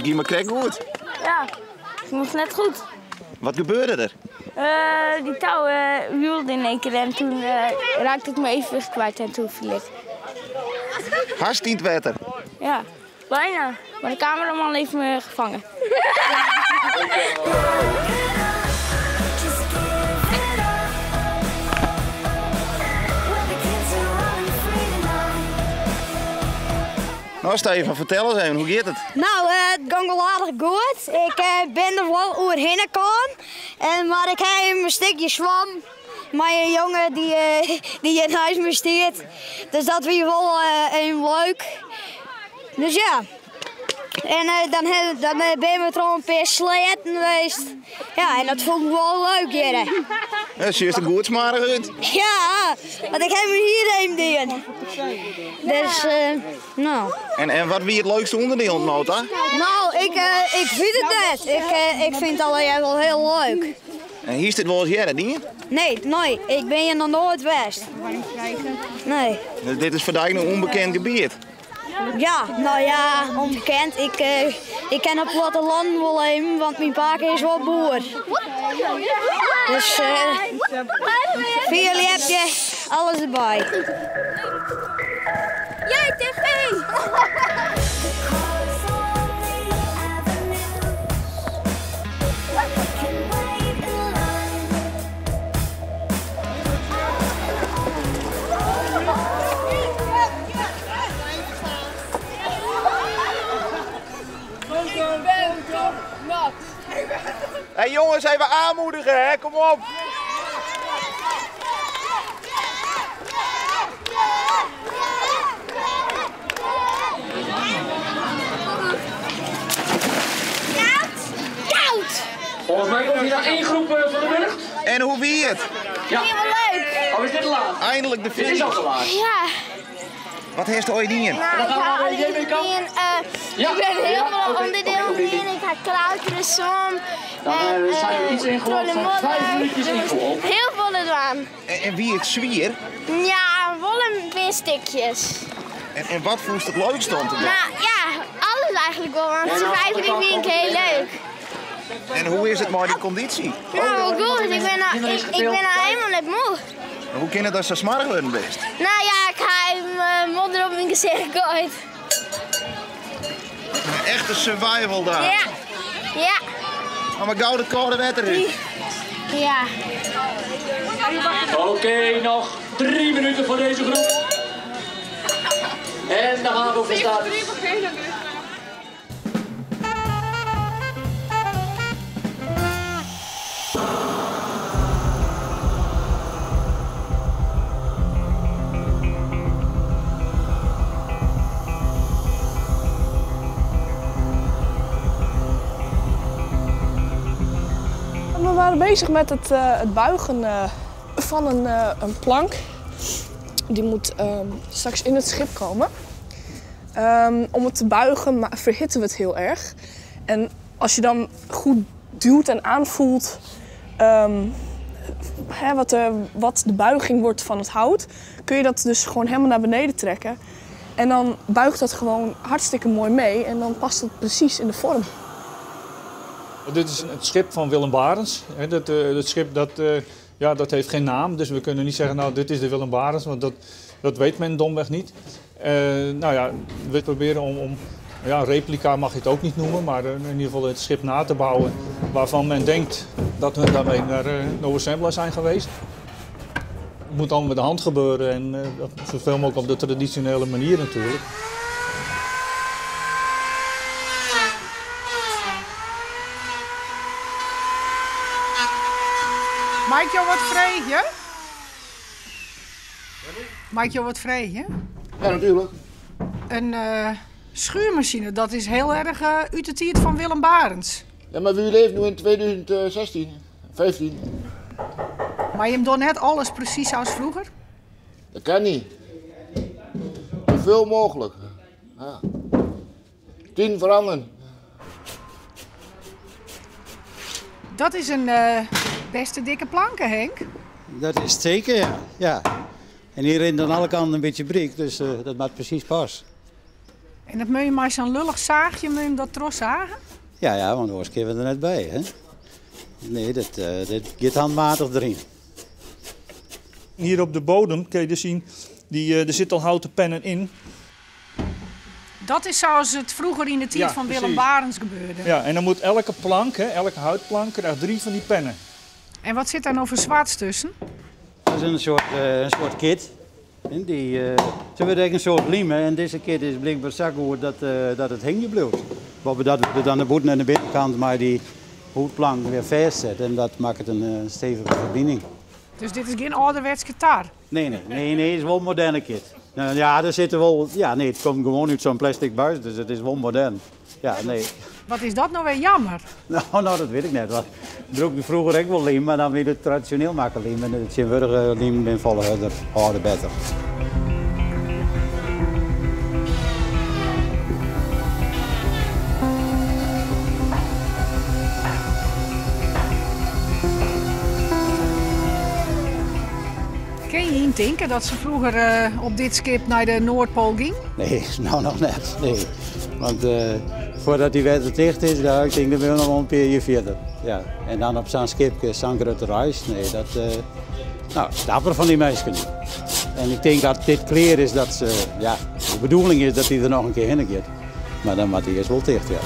gie mar krekt goed. Ja, het moest net goed. Wat gebeurde der? Die touw wielde in één keer en toen raakte ik mijn evenwicht kwijt en toen viel ik. Hast yn it wetter? Ja, bijna. Maar de cameraman heeft me gevangen. No Stefan, fertel ris even, hoe giet it? No, it gong wol aardich goed. Ik bin der wol oerhinne kaam. En, mar ik ha even in stikje swom mei in jonge dy't hjir neist my stiet. Dus dat wie wol even leuk. Dus ja. En dan, dan binne we troch in pear sleatten west. Ja, en dat fûn ik wol leuk hjir. Ja, sjochst der goed smoarch út. Ja, want ik ha myn hier even dien. Dus, no. En wat wie it leukste ûnderdiel oant no ta? No, ik wit it net. Ik fyn it allegear wol hiel leuk. En hiest dit wolris earder dien? Nee, nee, ik bin hjir noch noait west. Nee. Dus dit is foar dy in ûnbekend gebiet? Ja, no ja, ûnbekend. Ik, ik ken it plattelân wol even, want myn pake is wol boer. Dus fierljepje, alles derby. Jij tv! Hey jongens, even aanmoedigen, hè? Kom op! Koud! Volgens mij komt hier nog één groep van de burcht. En hoe wie it? Ja. Helemaal leuk! Oh, is dit de laatste? Eindelijk de Dit is finish. al de laatste. Ja. Wat hast ooit dien? Nou, Dan ik gaan we ha naar de allegear JBK. dien. Ja. Ik ben heel Ja, veel oké, onderdelen oké, oké. dien. Ik ha klauteren, zwom. Dan, en, zijn we iets ingelopen. door de modder. 5 minuutjes ingelopen. Heel veel dwaan. En wie it swier? Ja, wol in pear stikjes. En wat fûnst it leukste om te dwaan? Nou ja, alles eigenlijk wol, want Ja, nou, survivor vind ik heel leuk. En hoe is it mei dy kondysje? Nou, wel goed. Ik ben al helemaal net moe. En hoe kin it datst sa smoarch wurden bist? Nou ja, ik ha even modder op myn gesicht goaid. Een echte survival daar. Ja, ja. Maar gau it kâlde wetter út. Ja. Oké, nog 3 minuten voor deze groep. En dan gaan we van start. We waren bezig met het buigen van een plank. Die moet straks in het schip komen. Om het te buigen verhitten we het heel erg. En als je dan goed duwt en aanvoelt wat de buiging wordt van het hout, kun je dat dus gewoon helemaal naar beneden trekken. En dan buigt dat gewoon hartstikke mooi mee en dan past het precies in de vorm. Dit is het schip van Willem Barents. Hè, dat schip dat heeft geen naam, dus we kunnen niet zeggen, nou, dit is de Willem Barents, want dat weet men domweg niet. We proberen om ja, replica mag je het ook niet noemen, maar in ieder geval het schip na te bouwen waarvan men denkt dat hun daarmee naar Nova Zembla zijn geweest. Het moet allemaal met de hand gebeuren en dat zoveel mogelijk op de traditionele manier natuurlijk. Mag ik jou wat vragen? Mag ik jou wat vragen? Ja, natuurlijk. Een schuurmachine, dat is heel erg uit de tijd van Willem Barents. Ja, maar we leven nu in 2016, 15. Maar je hebt dan net alles precies zoals vroeger? Dat kan niet. Zoveel mogelijk. Ja. 10 veranderen. Dat is een beste dikke planken, Henk. Dat is het zeker, ja. Ja. En hier rint aan alle kanten een beetje brik, dus dat maakt precies pas. En dat moet je mei sa'n lullich saachje moet je dat trochsage? Ja, ja, want oars kinne we der net by. Hè? Nee, dat, uh, dat giet handmatig deryn. Hier op de bodem kun je dus zien, die, eh, er zitten al houten pennen in. Dat is zoals het vroeger in de tijd van Willem Barents gebeurde. Ja, en dan moet elke plank, hè, elke houtplank, krijgt drie van die pennen. En wat zit daar nou voor zwaards tussen? Dat is een soort, uh, een soort kit. En die, uh, ze wordt een soort liem en deze kit is blijkbaar zo goed dat, uh, dat het hingen blijft. Wat we dat we dan de boeten aan de binnenkant maar die houtplank weer vastzet en dat maakt het een stevige verbinding. Dus dit is geen ouderwets gitaar? Nee, nee, nee, nee, het is wel een moderne kit. Nou, ja, er zitten wel, ja, nee, het komt gewoon uit zo'n plastic buis, dus het is wel modern. Ja, nee. Wat is dat nou weer jammer? Nou, nou dat weet ik net. Want ik vroeger ook wel liem, maar dan weer het traditioneel maken liem. En het tegenwoordige liem ben volle harder, harder beter. Kun je denken dat ze vroeger uh, op dit schip naar de Noordpool ging? Nee, nou nog net. Nee. Want uh, voordat die waterdicht is, daar, ik denk dat we nog wel een paar verder. Ja. En dan op zo'n schip, zo'n grote reis, nee, dat... Uh, nou, dapper van die mensen. En ik denk dat dit kleer is dat ze, ja, de bedoeling is dat hij er nog een keer heen gaat. Maar dan moet hij eerst wel dicht, ja.